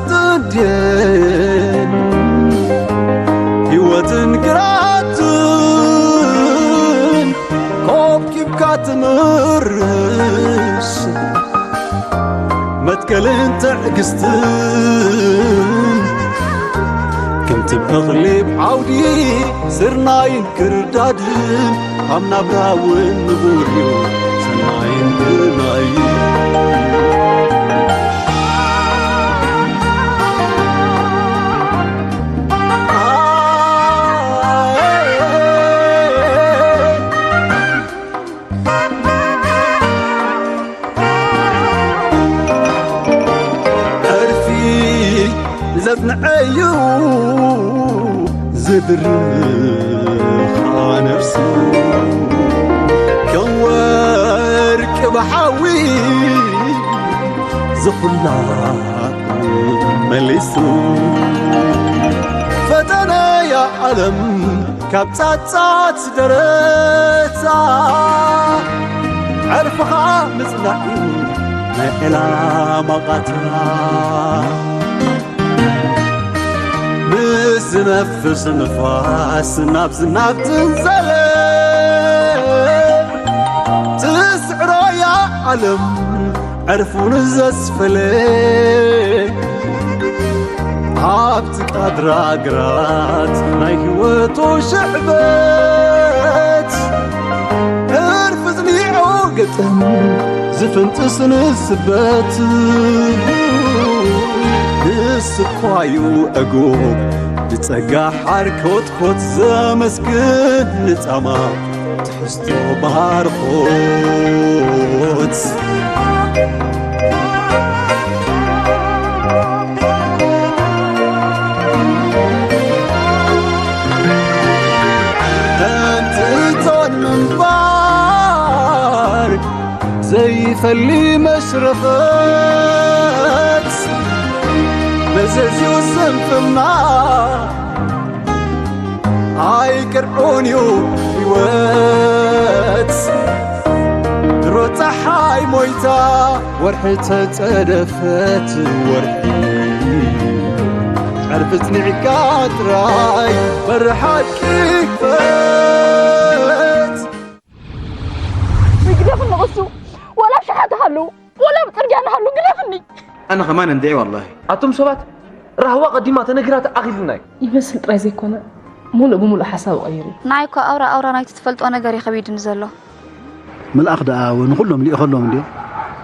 ትንድየን ህይወትን ግራትን ኮብኪብካ ትምርስ መትከልን ትዕግስትን ከምቲ በቕሊ ዓውዲ ስርናይን ክርዳድን ኣብ ናብራ እውን ንቡር እዩ ሰናይን ብናይ ዕርፊ ዘጽንዐዩ ዝድርኻ ነፍሱ ከም ወርቂ ብሓዊ ዝኹላ መሊሱ ፈተነያ ዓለም ካብ ጻጻት ደረታ ዕርፍኻ ምጽናዕ እዩ ናይ ዕላማ ቃታ ምስ ዝነፍስ ንፋስ ናብ ዝናብ ትንዘለ ትስዕሮያ ዓለም ዕርፉን ዘስፈለ ኣብቲ ቃድራ ግራት ናይ ህይወቱ ሽዕበት ዕርፊ ዝኒዖ ገጠም ዝፍንጥስ ንስበት ንስኳዩ ዕጉብ ብጸጋ ሓር ኮትኮት ዘመስግን ንጻማ ትሕዝቶ ባርኾት ከምቲ እቶን ምንባር ዘይፈሊ መሽረፈት መዘዝዩ ስንፍና ኣይቅርዑን እዩ ህይወት ድሮ ፀሓይ ሞይታ ወርሒ ተፀደፈት ወርሒ ዕርፊ ፅኒዕካ ጥራይ በሪ ሓቂ ክፈት ይግደፍ ንቕሱ ወላ ኣብ ሸሓት ሃለዉ ወላ ኣብ ፅርግያ ንሃሉ ግደፍኒ። ኣነ ከማን እንድዒ ዋላሂ። ኣቱም ሰባት ራህዋ ቀዲማ ተነጊራ ተኣኺልና እዩ። ይመስል ጥራይ ዘይኮነ ሙሉእ ብሙሉእ ሓሳቡ ቀይሩ እዩ። ንዓይ እኮ ኣውራ ኣውራ ናይቲ ትፈልጦ ነገር እዩ ከቢድኒ ዘሎ። መልኣኽ ደኣ ንኹሎም ልኢኸሎም እንድዮም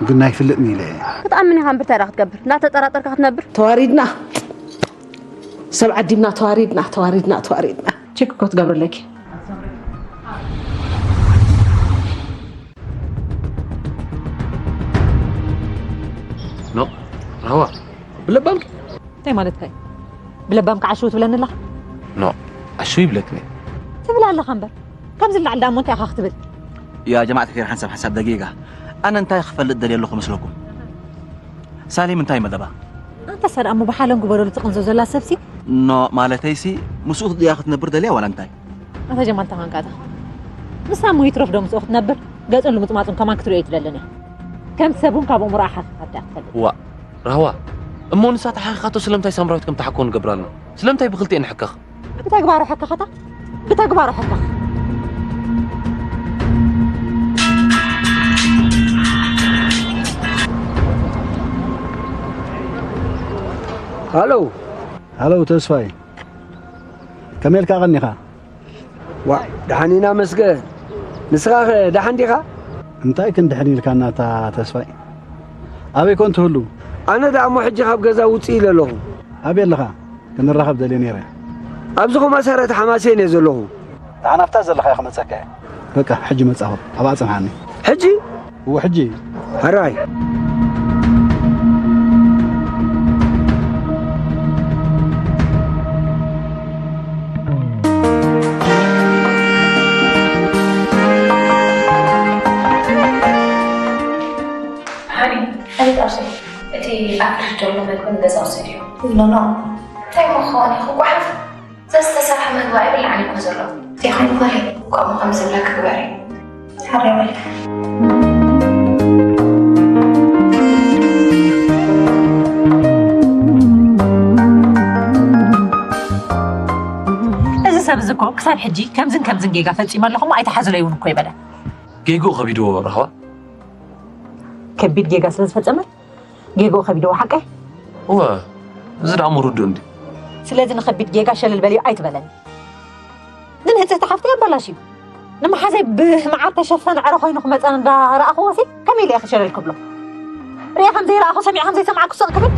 ግን ኣይፍለጥን ኢለ እየ። ክትኣምን ኢኻ እምበር እንታይ ደኣ ክትገብር እንዳተጠራጠርካ ክትነብር። ተዋሪድና ሰብ ዓዲምና ተዋሪድና ተዋሪድና ተዋሪድና። ቸክ እኮ ትገብርለኪ። ኖ ራህዋ ብለባምኪ እንታይ ማለትካ እዩ? ብለባምካ ዓሽው ትብለኒ ኣለኻ? ኖ ዓሽው ይብለክን እየ። ትብል ኣለኻ እምበር ከምዚ ንላዕሊ ደኣ እሞ እንታይ ኢኻ ክትብል? ያ ጀማዓት ከይር ሓንሳብ ሓንሳብ ደጊጋ ኣነ እንታይ ክፈልጥ ደልየ ኣለኹ መስለኩም? ሳሌም እንታይ መደባ? ኣንታ ሳዳ እሞ ብሓለንጉ በደሉ ትቕንዞ ዘላ ሰብሲ? ኖ ማለተይሲ ምስኡ ድያ ክትነብር ደልያ ዋላ እንታይ? ኣታ ጀማል ተኻንካ ኣታ ንሳ እሞ ይትረፍ ዶ ምስኡ ክትነብር ገጹን ልምጽማጹን ከማን ክትርእዮ ኣይትደልን እያ። ከም ሰብ እውን ካብ ኣእምሮኣ ሓኺኻ ድያ ትፈልጥ? ዋእ ራህዋ እሞ ንሳ ተሓኺኻቶ ስለምንታይ ሳምራዊት ከም ትሓኮ ንገብራ ኣለና? ስለምንታይ ብኽልቲኤን ንሕከኽ? ብተግባሩ ሕከኸታ ብተግባሩ ሕከኽ። ሃሎ ሃሎ ተስፋይ ከመይ ኢልካ ቀኒኻ? ዋእ ደሓን ኢና መስገን ንስኻ ኸ ደሓን ዲኻ? እንታይ ክንድሕን ኢልካና እታ ተስፋይ ኣበይ ኮን ትህሉ? ኣነ ደኣ እሞ ሕጂ ካብ ገዛ ውፅእ ኢለ ኣለኹ። ኣበይ ኣለኻ? ክንራኸብ ደልየ ነይረ። ኣብዚ ኹማ ሰረት ሓማሴን እየ ዘለኹ። ደሓን ኣብታ ዘለኻዮ ክመፀካ እየ። በቃ ሕጂ መፃኹ ኣብኣ ፅንሓኒ። ሕጂ? እወ ሕጂ። ሕራይ። ሃኒ፣ ኣይ ጣብሰይ፣ እቲ ኣብ ፍሪጅ ዘሎ መግቢ ንገዛ ውሰድዮ። ኖኖ፣ እንታይ እሞ ክኸውን እዩ ክጓሓፍ? ዘዝተሰርሐ መግቢ ኣይብላዕን እኮ ዘሎ። ዘይኮይኑ በሊ፣ ከምኡ ከም ዝብለኪ ግበሪ። ሓራይ በሊ። ኣብዚ እኮ ክሳብ ሕጂ ከምዝን ከምዝን ጌጋ ፈጺመ ኣለኹ እሞ ኣይትሓዙለይ እውን እኮ ኣይበለን። ጌግኡ ከቢድዎ ረኽባ። ከቢድ ጌጋ ስለ ዝፈጸመ ጌግኡ ከቢድዎ ሓቀይ? እወ፣ እዚ ደኣ ምርዱእ እንዲ። ስለዚ ንኸቢድ ጌጋ ሸለል በልዮ ኣይትበለኒ። ንንእስቲ ሓፍተይ ኣባላሽዩ። ንመሓዘይ ብመዓር ተሸፈነ ዕረ ኮይኑ ክመጸኒ እንዳረኣኽዎሲ ከመይ ኢለ እየ ክሸለል ክብሎ? ሪኣ ከም ዘይረኣኹ ሰሚዐ ከም ዘይሰማዕኩ ስቕ ክብል?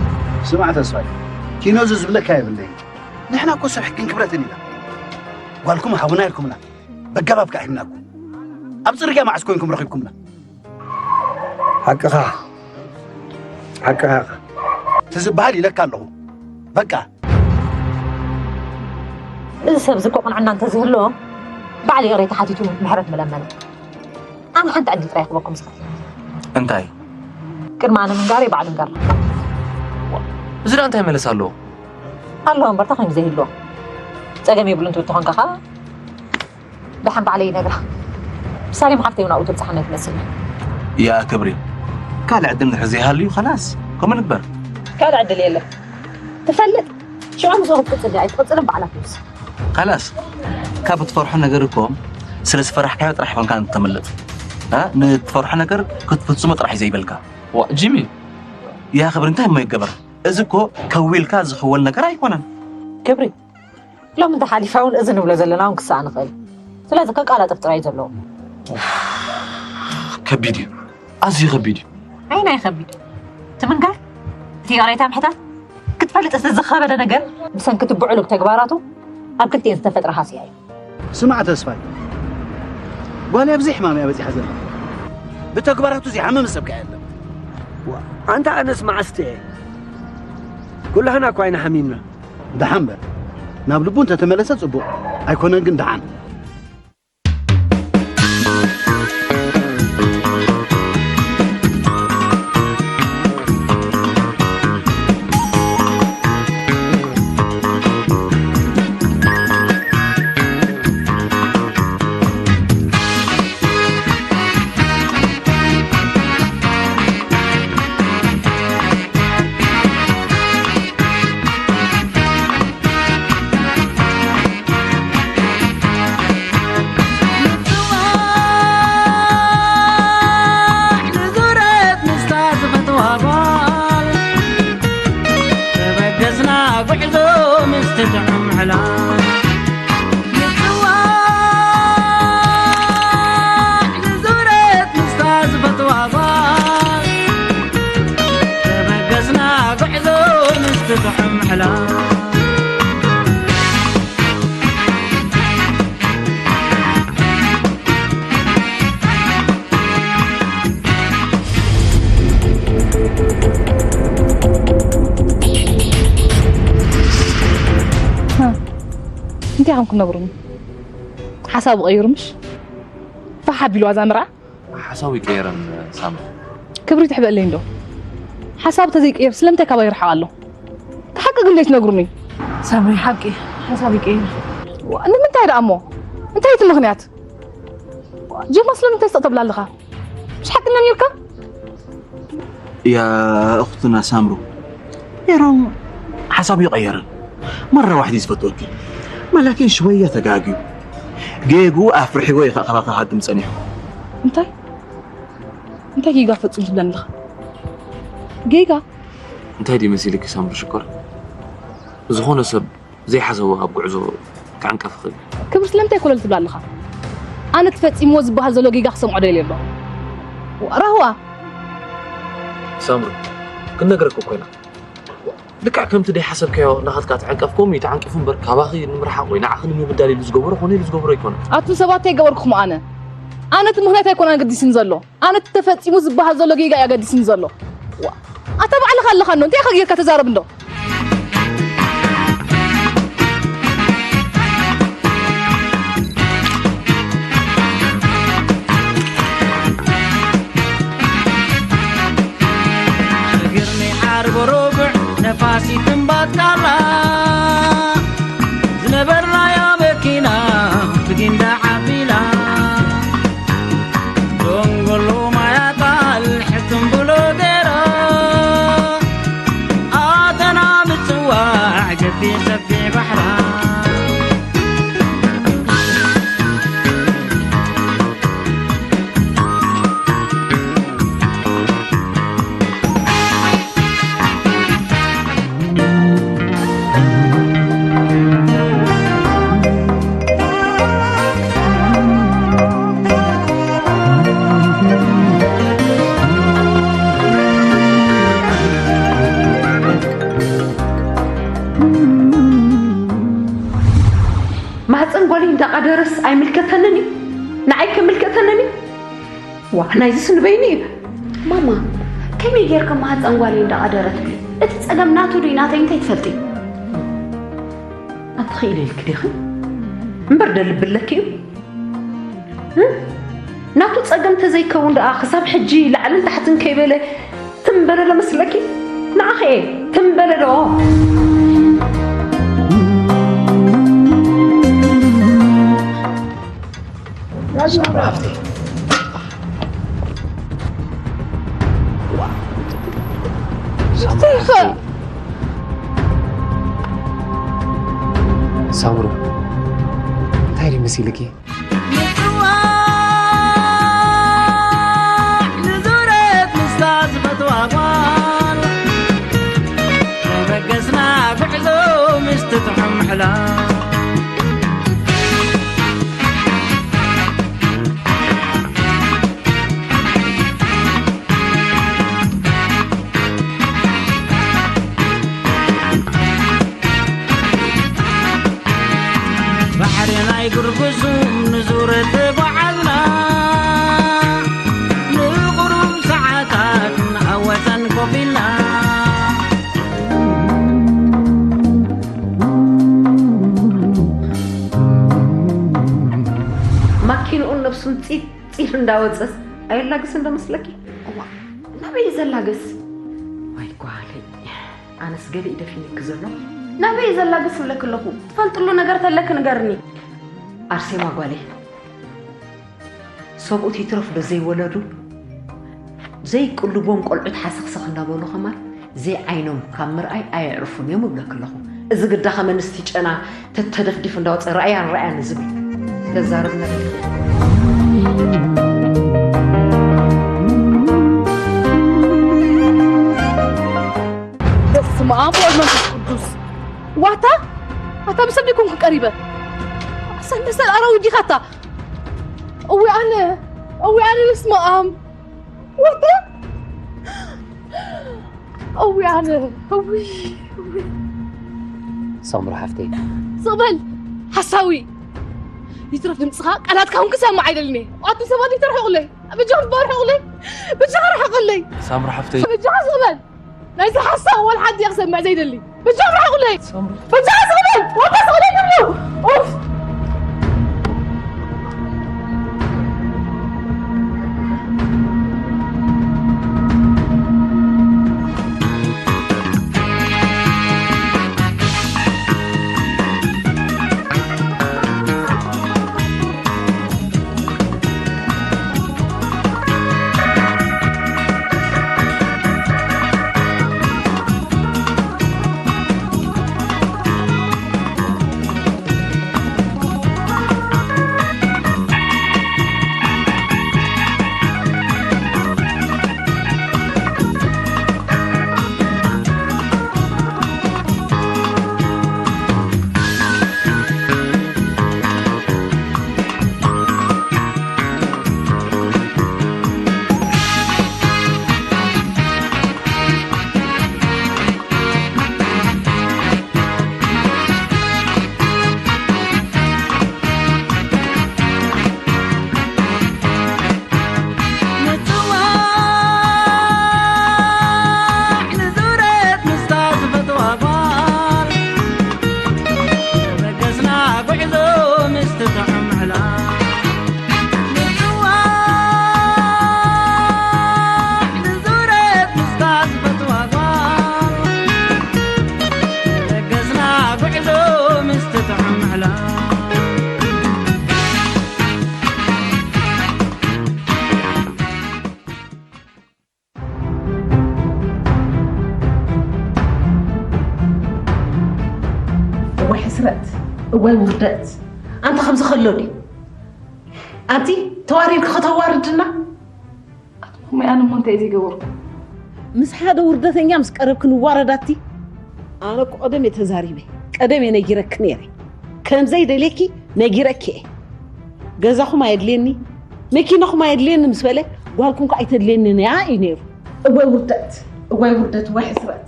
ስማዕ ተስፋይ፣ ኪኖ እዚ ዝብለካ የብለይን። ንሕና እኮ ሰብ ሕግን ክብረትን ኢና። ጓልኩም ሃቡና ኢልኩምና፣ በጋባብ ከኣ ሂብናኩም። ኣብ ጽርግያ መዓስ ኮንኩም ረኺብኩምና? ሓቅኻ ሓቅኻ ኢኻ። እቲ ዝበሃል ኢለካ ኣለኹ። በቃ። እዚ ሰብ እዚ እኮ ቅንዕና እንተዝህልዎ ባዕሉ ይቕሬታ ሓቲቱ ምሕረት ምለመነ። ኣነ ሓንቲ ዕድል ጥራይ ክበኩም ዝኽእል። እንታይ? ቅድሚ ኣነ ምንጋረይ ባዕሉ ንገር። እዚ ደኣ እንታይ መለስ ኣለዎ? ኣለዎ እምበር እንታይ ኮይኑ ዘይህልዎ? ጸገም የብሉን ትብል ተኾንካ ኸኣ ደሓን ባዕለይ ይነግራ። ሳሌም ሓፍተይ እውን ኣብኡ ትብጽሓና ትመስል። ያ ክብሪ ካልእ ዕድል እንድሕር ዘይሃልዩ ኸላስ ከምኡ ንግበር። ካልእ ዕድል የለን። ትፈልጥ ሽዑ ምስኡ ክትቅጽል ድያ ኣይትቕጽልን ባዕላ ትውስን። ኸላስ ካብ እትፈርሖ ነገር እኮ ስለ ዝፈራሕካዮ ጥራሕ ኾንካ እተምልጥ። እ ንትፈርሖ ነገር ክትፍጽሞ ጥራሕ እዩ ዘይበልካ። ዋ ጂሚ። ያ ክብሪ እንታይ እሞ ይገበር? እዚ እኮ ከዊልካ ዝኽወል ነገር ኣይኮነን። ክብሪ ሎሚ እንተሓሊፋ እውን እዚ ንብሎ ዘለና እውን ክሰኣን ይኽእል እዩ። ስለዚ ከቃላጥፍ ጥራይ እዩ ዘለዎ። ከቢድ እዩ፣ ኣዝዩ ከቢድ እዩ። ኣየናይ ከቢድ? እቲ ምንጋር? እቲ ይቕሬታ ምሕታት? ክትፈልጥ እቲ ዝኸበደ ነገር ብሰንኪ እቲ ብዕሉግ ተግባራቱ ኣብ ክልቲኤን ዝተፈጥረ ሃስያ እዩ። ስማዕ ተስፋይ፣ ጓለይ ኣብዚ ሕማም እያ በጺሓ ዘላ። ብተግባራቱ ዘይሓመመ ሰብ ከኣ የለን። ኣንታ ኣነስ መዓስ ጥየ? ኩላህና እኳ ኢና ሓሚምና። ደሓን በል። ናብ ልቡ እንተተመለሰ ጽቡቕ፣ ኣይኮነን ግን ደሓን። እንታይ ኢኹም ክነግሩኒ? ሓሳቡ ቀይሩ ምሽ? ፋሕ ኣቢልዋ እዛ መርዓ? ሓሳቡ ይቀየረን ሳምሪ። ክብሪት ሕበለይ እንዶ። ሓሳቡ ተዘይቀየር ስለምንታይ ካባይ ይርሓቕ ኣሎ? እቲ ሓቂ ግን ዘይትነግሩኒ? ሳምሪ ሓቂ ሓሳብ ይቀይር። ዋ፣ ንምንታይ ደኣ እሞ? እንታይ እቲ ምኽንያት? ጀማ ስለምንታይ ስቕ ተብላ ኣለኻ? ምሽ ሓቂ ነሚርካ? ያ እኽትና ሳምሩ ሜሮን ሓሳቡ ይቐየርን መራ ዋሕዲ ዝፈትወኪ መላኪን ሽወያ ተጋግዩ ጌጉ ኣፍርሒዎ እዩ ከኣ ካባካ ክሃድም ጸኒሑ እንታይ እንታይ ጌጋ ፈጽሙ ትብለኒ ኣለኻ ጌጋ እንታይ ድዩ መሲልኪ ሳምሩ ሽኮር ዝኾነ ሰብ ዘይሓሰቦ ኣብ ጉዕዞ ክዕንቀፍ ይኽእል እዩ። ክብሪ ስለምንታይ ኮለል ትብላ ኣለኻ? ኣነ እቲ ፈጺምዎ ዝበሃል ዘሎ ጌጋ ክሰምዖ ደልየ ኣለኹ። ራህዋ! ሳምሪ፣ ክንነግረኪ እኮ ኢና። ልክዕ ከምቲ ደይሓሰብካዮ ናኻትካ ትዕንቀፍ ከምኡ እዩ ተዓንቂፉ እምበር ካባኺ ንምርሓቕ ወይ ንዓኺ ንምብዳል ኢሉ ዝገበሮ ኮነ ኢሉ ዝገብሮ ኣይኮነን። ኣቱም ሰባት እንታይ ገበርኩኹም ኣነ? ኣነ እቲ ምኽንያት ኣይኮነን ኣገዲስኒ ዘሎ። ኣነ እቲ ተፈጺሙ ዝበሃል ዘሎ ጌጋ እዩ ኣገዲስኒ ዘሎ። ዋ፣ ኣታ ባዕልኻ ኣለኻ እንዶ፣ እንታይ ኢኻ ጌርካ ተዛረብ እንዶ። ግርሚ ዓርቢ ረቡዕ ነፋሲት እምባትካላ ዝነበርናያ መኪና ብጊንዳ ዓቢላ ዶንጎሎ ማያጣል ሕትም ብሎ ገይራ ኣተና ምጽዋዕ ገፊሕ ሰፊሕ ባሕራ ማህፀን ጓለይ እንዳቐደረስ ኣይምልከተንን እዩ። ንዓይ ከምልከተንን እዩ። ዋ፣ ናይዚስ ንበይኑ እዩ። ማማ፣ ከመይ ጌርካ ማህፀን ጓለይ እንዳቐደረ ትብሊ? እቲ ጸገም ናቱ ድዩ ናተይ እንታይ ትፈልጢ? ኣንቲ ኽኢለ ኢልኪ ዲኺ? እምበር ደ ልቢ ኣለኪ እዩ። እ? ናቱ ጸገም ተዘይከውን ደኣ ክሳብ ሕጂ ላዕልን ታሕትን ከይበለ ትም በለ ዶ መስለኪ? ንዓኺ እየ ትም በለ ዶ? ሳምሩ፣ እንታይ ድዩ መሲልኪ? ምጽዋዕ ንዙረት ምስታ ዝፈትዋ ጓል፣ ተበገስና ጉዕዞ ምስቲ ጥዑም ምሕላ። ባሕሪ ናይ ጉርጉሱም ንዙረት ተጓዓዝና፣ ንቁሩብ ሰዓታት ኣብ ወሰን ኮፍ ኢልና። ማኪንኡን ነብሱን ጺር ጺር እንዳወጸስ ኣየላግስን ዶ መስለኪ? እዋ፣ ናበይ እዩ ዘላግስ? ዋይ ጓለይ፣ ኣነስ ገለ እዩ ደፊንኪ ዘሎ። ናበይ እዩ ዘላግስ እብለኪ ኣለኹ። ትፈልጥሉ ነገር ተለኪ ንገርኒ። ኣርሴማ ጓለይ፣ ሰብኡት ይትረፍ ዶ ዘይወለዱ፣ ዘይቅልቦም ቆልዑት ሓሰኽሰኽ እንዳበሉ ከማን ዘይዓይኖም ካብ ምርኣይ ኣየዕርፉን እዮም እብለኪ ኣለኹ። እዚ ግዳ ከመ ንስቲ ጨና ተተደፍዲፉ እንዳወፀ ረኣያን ረኣያን ዝብል ተዛረብ ነገር። በስመ ኣብ ወወልድ መንፈስ ቅዱስ። ዋታ ኣታ ብሰብ ዲኩም ክቀሪበ ሰንደሰል ኣራዊት ዲኻ ኣታ። እዊ ኣነ እዊ ኣነ በስመ ኣብ። ዋታ እዊ ኣነ እዊ እዊ። ሰምሩ ሓፍተይ። ስቕ በል ሓሳዊ። ይትረፍ ድምፅኻ ቃላትካ እውን ክሰምዕ ኣይደልን እየ። ኣቱም ሰባት ይተርሕቑለይ። ብጃኹም ባርሕቑለይ። ብጃኻ ርሕቑለይ። ሳምሩ ሓፍተይ። ብጃኻ ስቕ በል። ናይዚ ሓሳብ ወላ ሓንቲ እየ ክሰምዕ ዘይደሊ። ብጃኻ ርሕቑለይ። ሳምሩ። ብጃኻ ስቕ በል። ወባ ስቕ በል ትብሉ። ኡፍ። ምጽዋዕ ንዙረት ምስታ ዝፈትዋ ጓል፣ ተበገስና ጉዕዞ ምስቲ ጥዑም ምሕላ። ምጽዋዕ ንዙረት ምስታ ዝፈትዋ ጓል፣ ተበገስና ጉዕዞ ምስቲ ጥዑም ምሕላ። እዋይ ሕስረት፣ እዋይ ውርደት። ኣንታ ከምዚ ከሎ ድዩ? ኣንቲ ተዋሪድኪ ከተዋርድና? ኣቲ ማማይ፣ ኣነ እሞ እንታይ ዘይገበርኩ? ምስ ሓደ ውርደተኛ ምስ ቀረብኪ ንዋረድ ኣቲ? ኣነ እኮ ቀደም እየ ተዛሪበ፣ ቀደም እየ ነጊረኪ ነይረ። ከም ዘይደልየኪ ነጊረኪ እየ። ገዛኹም ኣየድልየኒ፣ መኪናኹም ኣየድልየኒ ምስ በለ፣ ጓልኩም ከ ኣይተድልየንን እያ እዩ ነይሩ። እዋይ ውርደት፣ እዋይ ውርደት፣ እዋይ ሕስረት።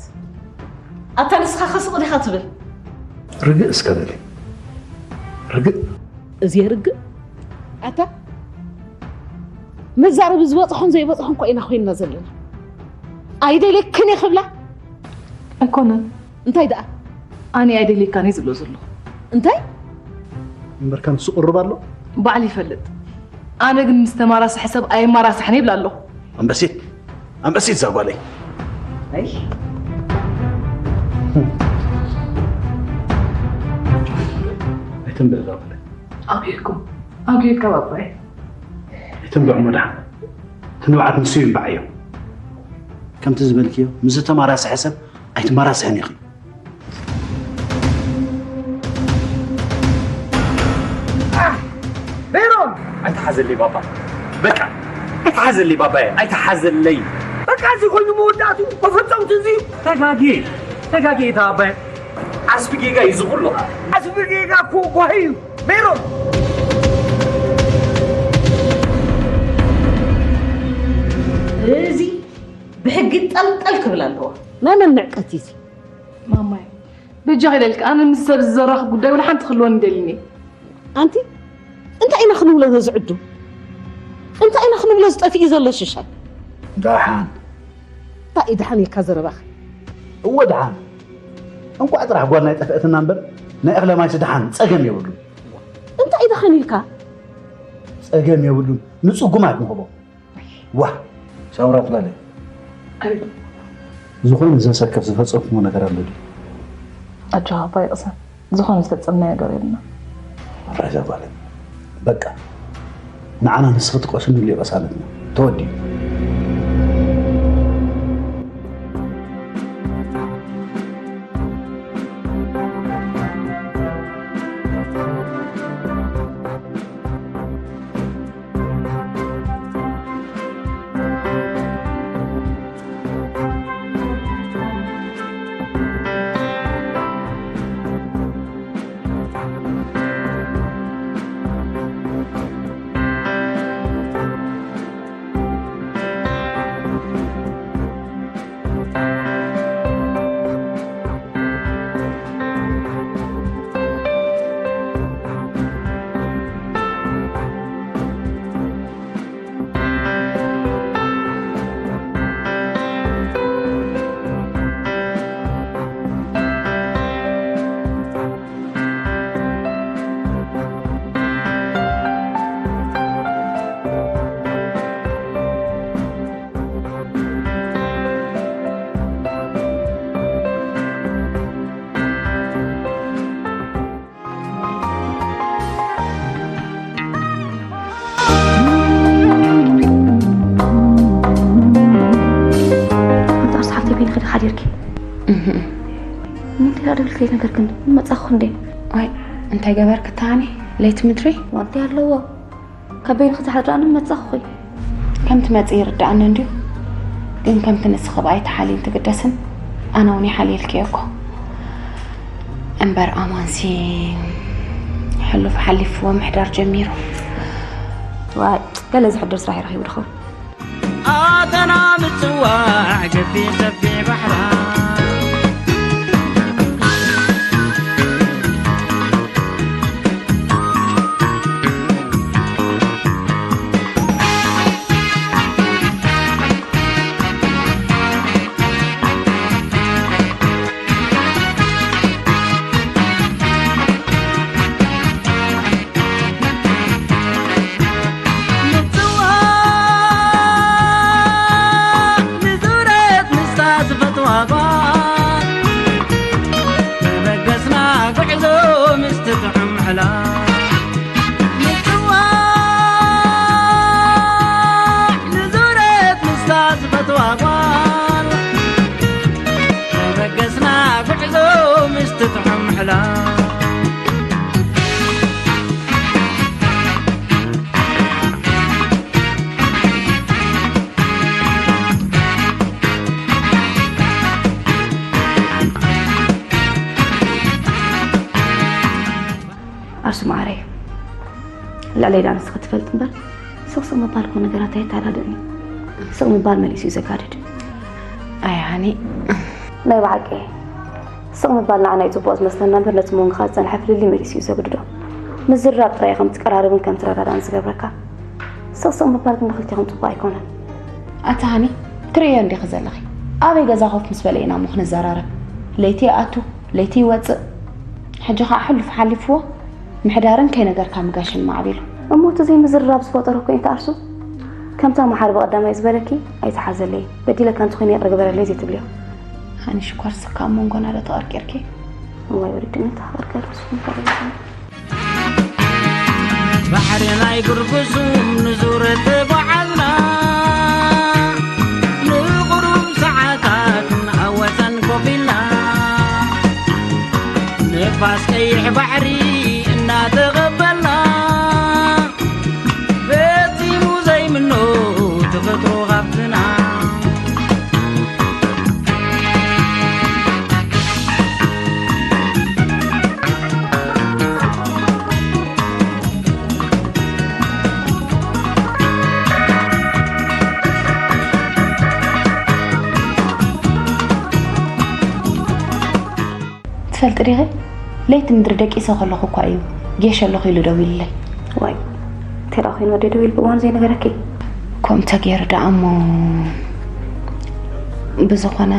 ኣታ ንስኻ ከ ስቕ ዲኻ ትብል? ርግእ እስከ በሊ። ርግእ። እዚ ርግእ። ኣታ መዛረቢ ዝበፅሖን ዘይበፅሖን እኮ ኢና ኮይንና ዘለና። ኣይደልየክን እየ ክብላ? ኣይኮነን። እንታይ ደኣ? ኣነ ኣይደልየካን እየ ዝብሎ ዘለኹ። እንታይ? እምበር ከምቲ ዝቕርብ ኣሎ? ባዕሉ ይፈልጥ። ኣነ ግን ምስ ተማራስሐ ሰብ ኣይማራስሕን ይብላ ኣለኹ። ኣንበሲት፣ ኣንበሲት እዛ ጓለይ። ኣይ። ኣይትንብዕ እዛ ጓለይ። ኣጉየኩም፣ ኣጉየካ ባባይ። ኣይትንብዕ እሞ ደሓን። እቲ ንብዓት ንሱ ይንባዕ እዮ። ከምቲ ዝበልክዮ፣ ምስ ዝተማራስሐ ሰብ ኣይትማራስሕን ኢኺ። ሜሮን! ኣይትሓዘለይ ባባ። በቃ ኣይትሓዘለይ ባባየ፣ ኣይትሓዘለይ። በቃ እዚ ኮይኑ መወዳእቱ መፈጸምቱ እዚ እዩ። ተጋጊ፣ ተጋጊ እታ ኣባየ። ዓስቢ ጌጋ እዩ እዚ ኩሉ። ዓስቢ ጌጋ እኮ ጓሂ እዩ። ሜሮን! እዚ ብሕጊ ጠልጠል ክብል ኣለዎ። ናይ መን ንዕቀት እዩ እዚ? ማማይ በጃኺ ኢለልኪ ኣነ ምስ ሰብ ዝዘራኽብ ጉዳይ ወላ ሓንቲ ክህልወኒ ደሊኒ። ኣንቲ እንታይ ኢና ክንብሎ ነዚ ዕዱም? እንታይ ኢና ክንብሎ ዝጠፍእ ዘሎ ሽሻይ? ደሓን እንታይ እዩ ደሓን ኢልካ ዘረባኺ? እወ ደሓን እንኳዕ ጥራሕ ጓል ናይ ጠፍአትና እምበር ናይ እኽለ ማይሲ ደሓን ጸገም የብሉን። እንታይ እዩ ደሓን ኢልካ? ጸገም የብሉን ንጽጉማት ንህቦ። ዋህ ሳምራዊት ጓለይ፣ ዝኾነ ዘሰከፍ ዝፈጸምኩሞ ነገር ኣሎ ድዩ? ኣጆኻ ኣባ ይቕሰን፣ ዝኾነ ዝፈጸምናዮ ነገር የብልና። ራዛ ጓለይ፣ በቃ ንዓና ንስኺ ትቀስንሉ እዩ ቅሳነትና ተወዲኡ። ኣንታ ርስ ሓፍተይ በይንኺ ዲኺ ሓዲርኪ? እህ። ምንታይ ደኣ ደብል ከይነገርክን መጻኹ እንዴ? ኣይ እንታይ ገበርክ ታኒ? ለይቲ ምድሪ? ዋንታ ኣለዎ። ካብ በይንኺ ዝሓድር ኣነ መጻኹኺ። ከም ትመጺ ይርድኣኒ እንድዩ። ግን ከምቲ ንስኺ ብኣይ ትሓልይን ትግደስን ኣነ እውን ይሓልየልኪ እየ እኮ። እምበር ኣማንሲ ሕሉፍ ሓሊፍዎ ምሕዳር ጀሚሩ። ዋይ ገለ ዝሕድር ስራሕ ይረኺቡ ድኸውን። ኣተና ምጽዋዕ ገፊሕ ሰፊሕ ባሕራ። ኣርሱ ማዕረይ ልዕለይ ዳ ንስኺ ትፈልጥ እምበር ስቕስቕ ምባል እኮ ነገራት ኣየተኣዳድእን እዩ። ስቕ ምባል መሊሱ እዩ ዘጋድድ። ኣይ ሃኒ ናይ ብሓቂ ስቕ ምባል ንዓና እዩ ጽቡቕ ዝመስለና እምበር፣ ነቲ መንጎኻ ዝጸንሐ ፍልልይ መሊሱ እዩ ዘግድዶ። ምዝርራብ ጥራይ ከም ትቀራረብን ከም ትረዳዳእን ዝገብረካ። ስቕ ስቕ ምባል ግን ንኽልቴኹም ጽቡቕ ኣይኮነን። ኣታ ሃኒ፣ ትርእዮ እንዲኺ ዘለኺ። ኣበይ ገዛ ኮፍ ምስ በለ ኢና እሞ ክንዘራረብ? ለይቲ ይኣቱ፣ ለይቲ ይወጽእ። ሕጂ ኸኣ ሕሉፍ ሓሊፍዎ፣ ምሕዳርን ከይነገርካ ምጋሽን ማዕቢሉ። እሞ እቲ ዘይምዝርራብ ዝፈጠሮ እኮ እዩ ተኣርሱ። ከምታ መሓሪ ብቐዳማይ ዝበለኪ፣ ኣይትሓዘለይ፣ በዲለካ እንተኾይነ ይቕረ ግበረለይ ዘይትብልዮ። ሃኒ ሽኮር ስካ ኣብ መንጎና ዶ ተቐርቂርኪ? እዋይ ወለዲ፣ መን ተቐርቀር ንስኹም ተቐርቀሩ። ባሕሪ ናይ ጉርጉሱም ንዙረት ተጓዓዝና፣ ንቑሩብ ሰዓታት ኣብ ወሰን ኮፍ ኢልና፣ ንፋስ ቀይሕ ባሕሪ እናተቐበልና፣ ፈጺሙ ዘይምኖ ተፈጥሮ ሃብትና። ትፈልጢ ዲኺ? ለይቲ ምድሪ ደቂሰ ከለኹ እኳ እዩ ጌሽ ኣለኹ ኢሉ ደዊሉለይ። ዋይ፣ እንታይ ደኣ ኮይኑ ወደይ ደዊሉ ብእዋኑ ዘይነገረኪ? ከምኡ ተገይሩ ደኣ እሞ፣ ብዝኾነ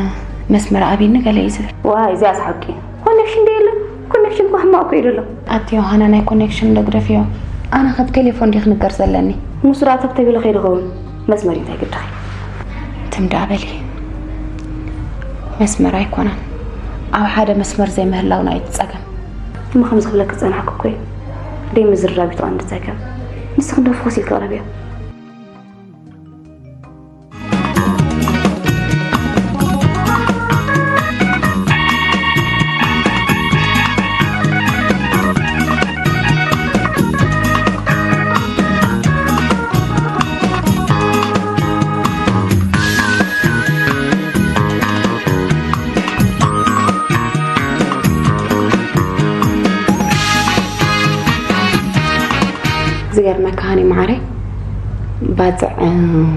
መስመር ኣብይኒ ገለ እዩ ዝብል። ዋይ፣ እዚኣስ ሓቂ። ኮኔክሽን ዶ የለን? ኮኔክሽን እኮ ሕማቕ እኮ ኢሉ ኣሎ። ኣቲ ዮሃና፣ ናይ ኮኔክሽን ዶ ግደፍዮ። ኣነ ከብ ቴሌፎን ድየ ክንገር ዘለኒ? ንሱ ደኣ ተብ ተቢለ ከይዱ ኸውን። መስመር እንታይ ግድኺ? ትም ደኣ በሊ። መስመር ኣይኮነን። ኣብ ሓደ መስመር ዘይምህላውና እዩ እቲ ጸገም። እሞ ከምዚ ክብለኪ ዝጸናሕኩ እኮ እዩ። ደይ ምዝርራብ እዩ እቲ ቀንዲ ጸገም። ንስኺ እንዶ ፍኹስ ኢልኪ ቅረብዮ። ዝገርመካ ሃኒ መዓረይ፣ ባጽዕ፣ እም፣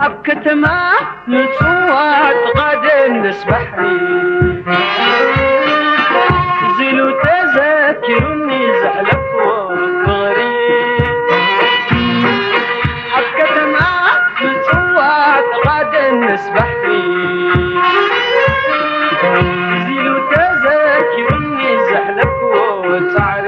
ኣብ ከተማ ምጽዋዕ ጥቓ ደንደስ ባሕሪ፣ ትዝ ኢሉ ተዘኪሩኒ ዘሕለፍክዎ ፍቕሪ። ኣብ ከተማ ምጽዋዕ ጥቓ ደንደስ ባሕሪ፣ ትዝ ኢሉ ተዘኪሩኒ ዘሕለፍክዎ ጻዕሪ።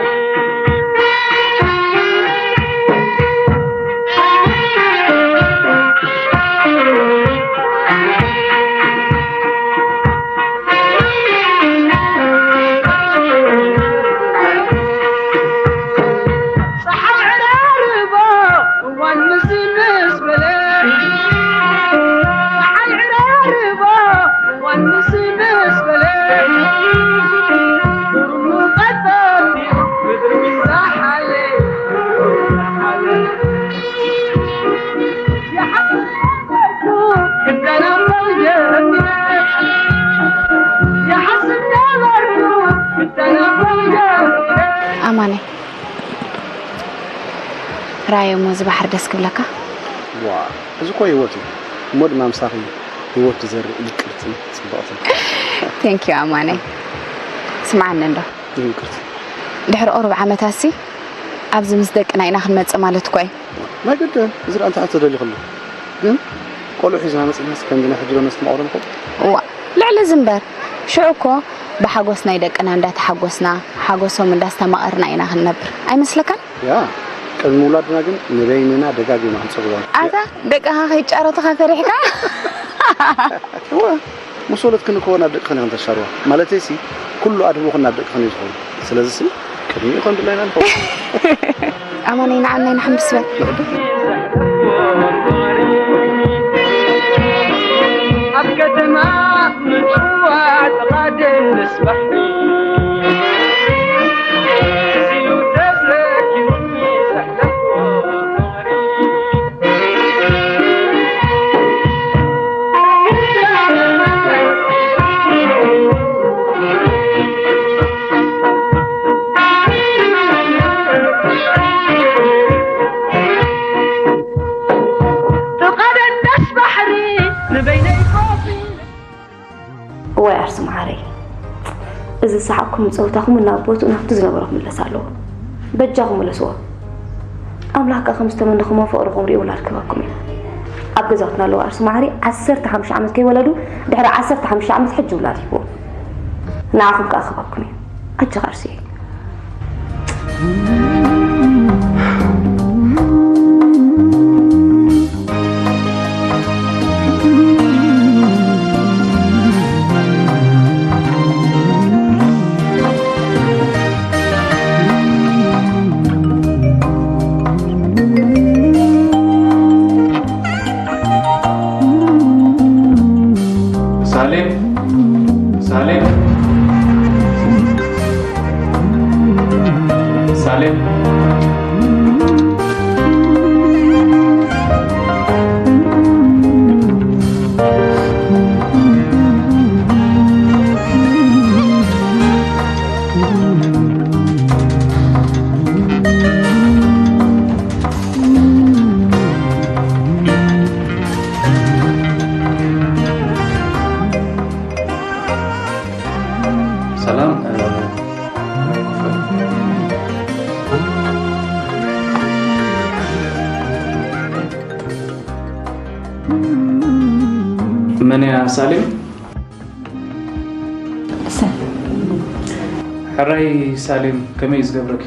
ጸሓይ ዕራርባ እዋን ንሲ ምስ በለ፣ ጸሓይ ዕራርባ እዋን ንሲ ምስ በለ፣ ቁሩብ ሙቐት ጠፊኡ ምድሪ ምስ ዛሓለ፣ ምድሪ ምስ ዛሓለ። ኣማነይ፣ ራእዮ እሞ እዚ ባሕሪ ደስ ክብለካ። ዋ፣ እዚ እኮ ህይወት እዩ። እሞ ድማ ምሳኺ ህይወት ትዘርእ ምቅርትን ጽብቕትን። ቴንክ ዩ ኣማነይ። ስምዓኒ እንዶ። ይምቅርቲ። ድሕሪ ቁሩብ ዓመታትሲ ኣብዚ ምስ ደቅና ኢና ክንመጽእ ማለት እኮ እዩ። ናይ ግድን፣ እዚ ደኣ እንታይ ሕቶ ደሊኹሉ? ግን ቆልዑ ሒዝና መጺእናስ ከምዚ ናይ ሕጂ ዶ ነስተማቕሮ ንኽእል? እዋ፣ ልዕሊ እዚ እምበር፣ ሽዑ እኮ ብሓጎስ ናይ ደቅና እንዳተሓጎስና፣ ሓጎሶም እንዳስተማቐርና ኢና ክንነብር። ኣይመስለካን? ያ፣ ቅድሚ ምውላድና ግን ንበይንና ደጋጊምና ክንጸግቦ። ኣታ፣ ደቅኻ ከይጫረቱኻ ፈሪሕካ? እወ፣ ምስ ወለድክን እኮ ናብ ደቅኽን ኢኽን ተሻርዋ። ማለተይሲ፣ ኩሉ ኣድህቦኽን ናብ ደቅኽን እዩ ዝኸውን። ስለዚሲ፣ ቅድሚኡ ከም ድላይና ንኸውን። ኣማነይ፣ ንዓናይ ንሓምብስ በል። ኣብ ከተማ ምጽዋዕ ጥቓ ደንደስ ባሕሪ፣ እዚዩ ተዘኪሩኒ ዘሕለፍክዎ ፍቕሪ። ዝሰሓቕኩም ጸወታኹም ናብ ቦትኡ ናብቲ ዝነበሮ ክምለስ ኣለዎ። በጃኹም ምለስዎ። ኣምላኽ ከኣ ከም ዝተመነኹሞ ፍቕርኹም ርእዩ ውላድ ክህበኩም እዩ። ኣብ ገዛውትና ኣለዉ ኣርሲ ማዕሪ ዓሰርተ ሓሙሽተ ዓመት ከይወለዱ ድሕሪ ዓሰርተ ሓሙሽተ ዓመት ሕጂ ውላድ ሂብዎም። ንዓኹም ከኣ ክህበኩም እዩ። ኣጆኻ ኣርሲ። ሳሌም፣ ሳሌም፣ ሳሌም። ሰላም፣ እ፣ መን እያ ሳሌም? ሰ- ሕራይ ሳሌም፣ ከመይ እዩ ዝገብረኪ?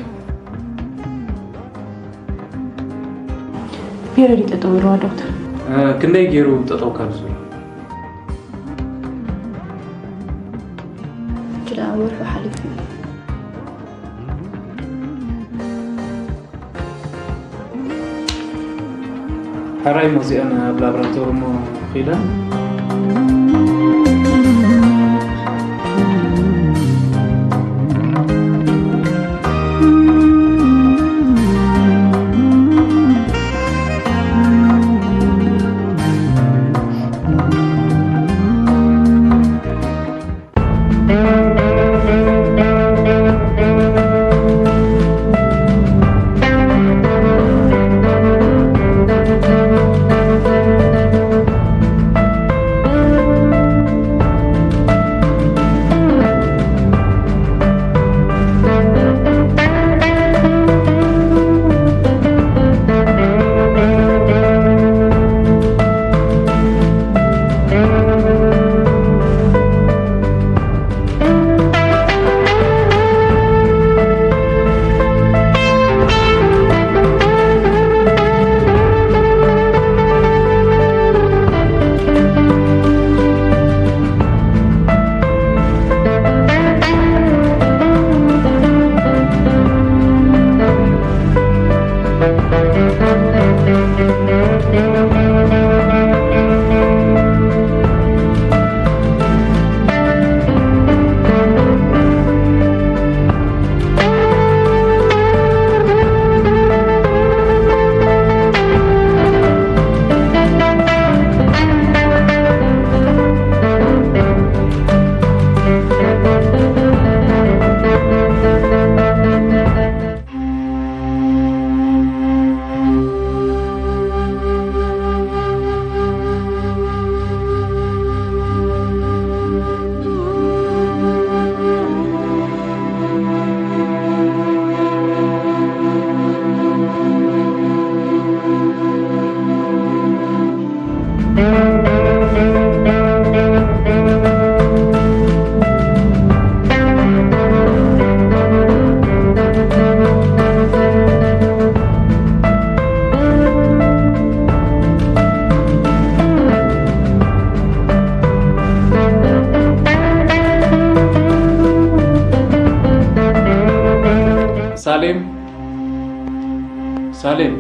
ፔሪዮድ እዩ ጠጠው ኢልዋ ዶክተር። እ፣ ክንደይ ገይሩ ጠጠው ካብ ዝብል? ሕጂ ደኣ ወርሑ ሓሊፉ እዩ። ሕራይ እሞ እዚኣን ኣብ ላብራቶሪ እሞ ኺዳ። ሳሌም፣ ሳሌም።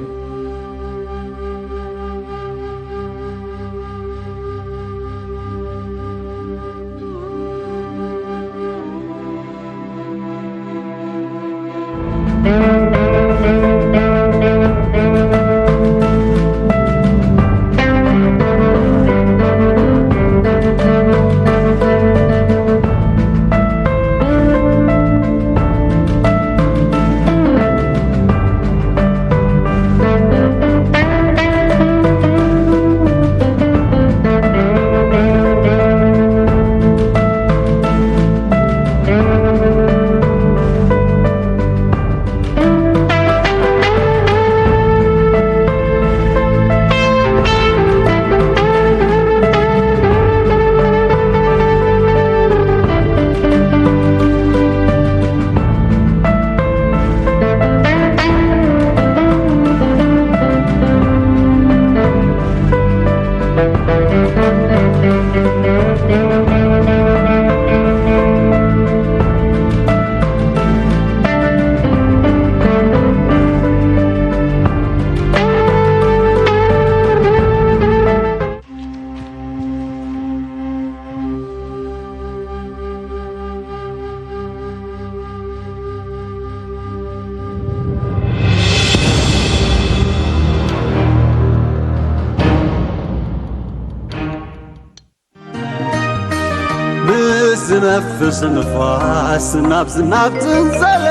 ነፍስ ንፋስ ናብ ዝናብ ትንዘለ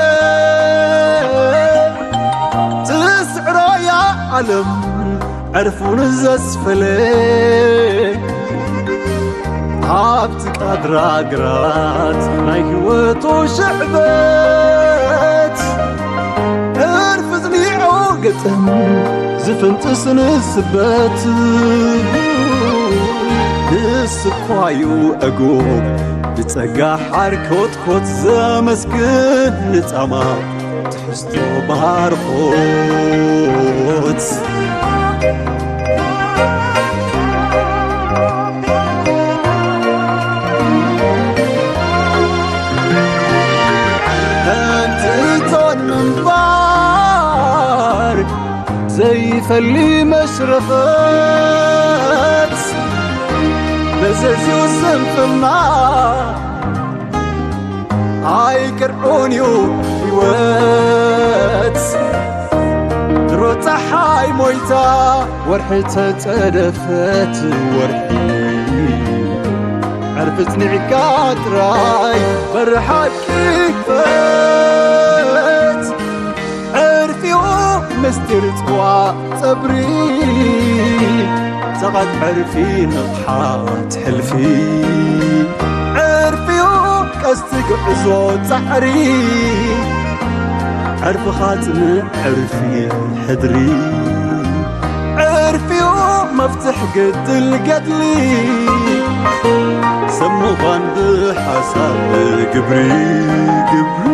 ትስዕሮ እያ ዓለም ዕርፉን ዘስፈለ ኣብ ጥቃ ድራግራት ናይ ህይወቱ ሽዕበት ዕርፊ ዝኒዑ ግጥም ዝፍንጥስ ንስበት ንስኳዩ ዕጉብ ብጸጋ ሓር ኮትኮት ዘመስግን ንጻማ ትሕዝቶ ባርኾት እንትን ምንባር ዘይፈሊ መሽረፈት መዘዝዩ ስንፍና ኣይቅርዑን እዩ ህይወት ድሮ ፀሓይ ሞይታ ወርሒ ተፀደፈት ወርሒ ዕርፊ ፅኒዕካ ጥራይ በሪ ሓቂ ፈት ዕርፊኡ ምስጢር ፅዋ ፀብሪ ሰቓት ዕርፊ ንቕሓት ሕልፊ ዕርፊኡ ቀስቲ ጉዕዞ ፃዕሪ ዕርፍኻ ፅንዕ ዕርፊ ሕድሪ ዕርፊኡ መፍትሕ ግድል ገድሊ ሰብ ምዃን ብሓሳብ ግብሪ ግብሪ